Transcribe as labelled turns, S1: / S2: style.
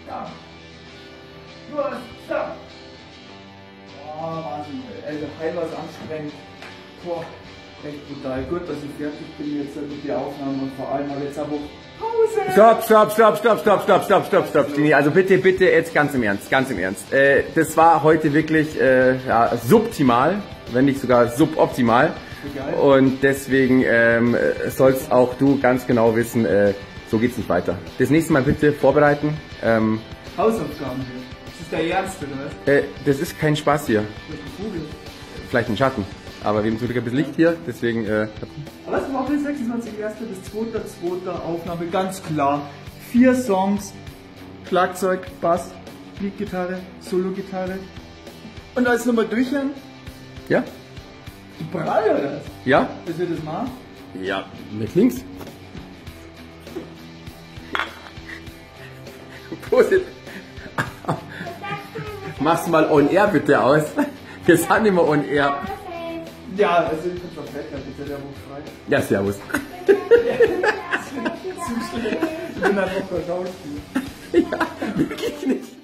S1: Down. Nur stop. Oh, Wahnsinn. Also heil was anstrengend. Boah, echt brutal. Gut, dass ich fertig bin jetzt mit den Aufnahmen und vor allem habe jetzt aber Pause.
S2: Stopp, stopp, stopp, stopp, stopp, stopp, stopp, stopp, stopp, Stini. Also bitte, bitte, jetzt ganz im Ernst, ganz im Ernst. Das war heute wirklich ja, subtimal, wenn nicht sogar suboptimal. Und deswegen sollst auch du ganz genau wissen, so geht's nicht weiter. Das nächste Mal bitte vorbereiten.
S1: Hausaufgaben hier. Das ist der Ernst, oder was?
S2: Das ist kein Spaß hier.
S1: Das ist ein Vogel.
S2: Vielleicht ein Schatten. Aber wir haben zum Glück ein bisschen Licht hier, deswegen...
S1: Aber was war 26.01. bis 2.2. Aufnahme, ganz klar. 4 Songs, Schlagzeug, Bass, Leadgitarre, Solo-Gitarre. Und alles nochmal durchhören?
S2: Ja.
S1: Du Brall, oder was?
S2: Ja.
S1: Dass wir das machen?
S2: Ja, mit links. Prosit. Mach's mal on air bitte aus. Wir sind immer on air.
S1: Ja, also ich bin's auf Wetter, bitte, der Ruf frei.
S2: Ja, servus.
S1: Zu schlecht. Ich bin einfach der Schauspieler.
S2: Ja, wirklich nicht.